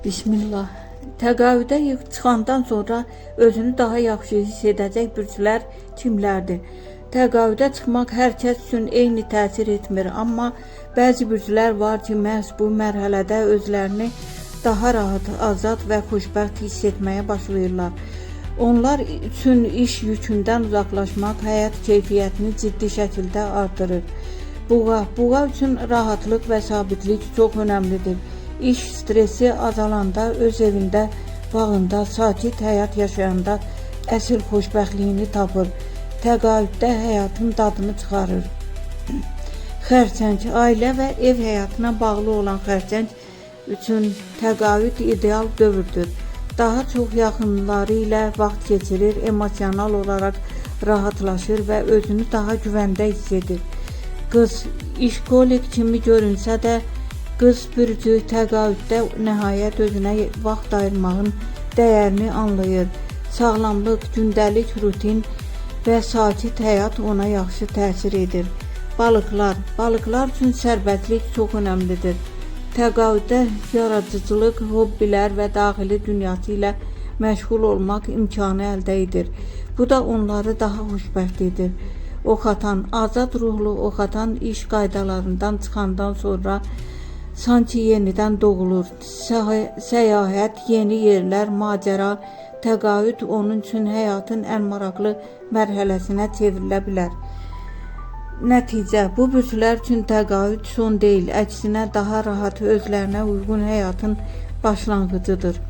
Bismillah. Təqaüdə çıxandan sonra özünü daha yaxşı hiss edəcək bürclər kimlərdir? Təqaüdə çıxmaq hər kəs üçün eyni təsir etmir, amma bəzi bürclər var ki, məhz bu mərhələdə özlərini daha rahat, azad və xoşbəxt hiss etməyə başlayırlar. Onlar üçün iş yükündən uzaqlaşmaq həyat keyfiyyətini ciddi şəkildə artırır. Buğa üçün rahatlıq və sabitlik çox önəmlidir. İş stresi azalanda, öz evində, bağında, sakit həyat yaşayanda əsl xoşbəxtliyini tapır. Təqaüddə həyatın dadını çıxarır. Xərçəng, ailə və ev həyatına bağlı olan xərçəng üçün təqaüd ideal dövrdür. Daha çox yaxınları ilə vaxt keçirir, emosional olaraq rahatlaşır və özünü daha güvəndə hiss edir. Qız, işkolik kimi görünsə də, qız bürcü təqaüddə nəhayət özünə vaxt ayırmağın dəyərini anlayır. Sağlamlıq, gündəlik rutin və sakit həyat ona yaxşı təsir edir. Balıqlar, balıqlar üçün sərbəstlik çox önəmlidir. Təqaüddə yaradıcılıq, hobbilər və daxili dünyası ilə məşğul olmaq imkanı əldə edir. Bu da onları daha xoşbəxt edir. Oxatan, azad ruhlu oxatan iş qaydalarından çıxandan sonra sanki yenidən doğulur. Səyahət, yeni yerlər, macəra, təqaüd onun üçün həyatın ən maraqlı mərhələsinə çevrilə bilər. Nəticə, bu bürclər üçün təqaüd son deyil, əksinə daha rahat, özlərinə uyğun həyatın başlanğıcıdır.